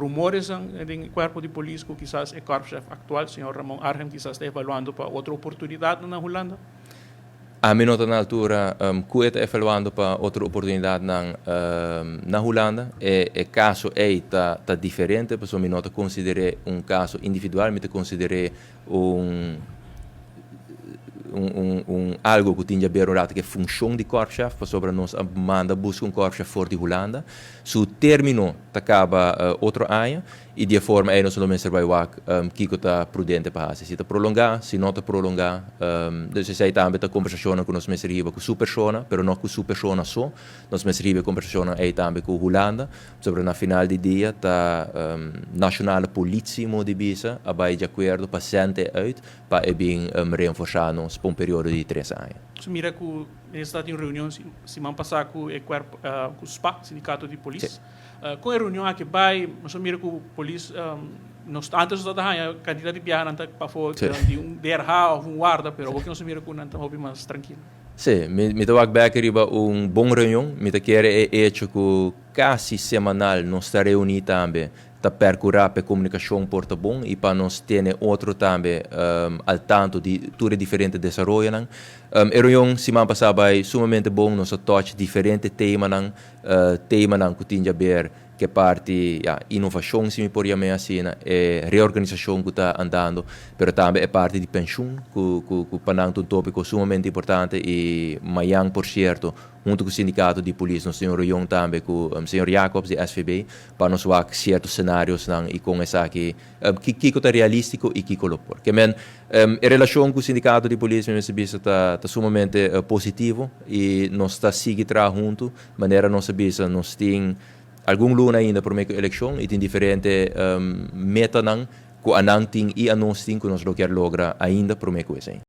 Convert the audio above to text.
Rumores den cuerpo di polis cu kisas e korpschef actual, señor Ramon Arnhem, kisas ta evaluando pa otro oportunidad na Hulanda. Ami no ta na altura cu e ta evaluando pa otro oportunidad na Hulanda. E caso ey ta diferente, pasobra mi no ta considere un caso individual, mi ta considere un algo cu tin di haber un rato cu funcion di korpschef, pasobra nos a manda busca un korpschef for di Hulanda. Su termino ta caba otro aña y di forma ey nos lo mester bay wak kico ta prudente pa haci. Si ta prolonga, si no ta prolonga, dus esey tambe ta conversacion cu nos mester hiba cu su persona, pero no cu su persona so. Nos mester hiba conversacion ey tambe cu Hulanda, sobre na final di dia ta nationale politie mo di bisa a bay di acuerdo pa zend e uit pa e bin reforsa nos pa un periodo di 3 aña. So mira cu esta tin reunion siman pasa cu e cuerpo, cu SPA, Sindicato di Polis. Cu e reunion aki bay, nos mira cu polis nos antes nos ta cantidad di biaha nan ta pafo di un DRH of un warda, pero awor nos mira cu nan ta hopi mas trankil. Si, mi ta wak back riba un bon reunion, mi ta kere e hecho cu casi semanal nos ta reuni tambe ta percura pa comunicacion por ta bon y pa nos tene otro tambe al tanto di tur diferente desaroyo nan. E reunion siman pasa a bay sumamente bon, nos a touch diferente tema nan cu tin di haber cu parti, ja, inovacion, si mi por yama asina, e reorganisacion cu ta andando, pero tambe e parti di pensioen, cu pa nan un topico sumamente importante. Y mañan, por cierto, hunto cu e sindicato di polis, nos tin un reunion tambe cu señor Jacobs di SVB, pa nos wak cierto scenario nan y con esaki, kico ta realistico y kico lo por. Kiermen, e relacion cu e sindicato di polis, mi bisa, ta sumamente positivo y nos ta sigui traha hunto, manera nos bisa, nos tin algun luna ainda pa e eleccion y tin diferente meta nan cu nan tin y nos tin cu nos lo kier logra ainda pa esey.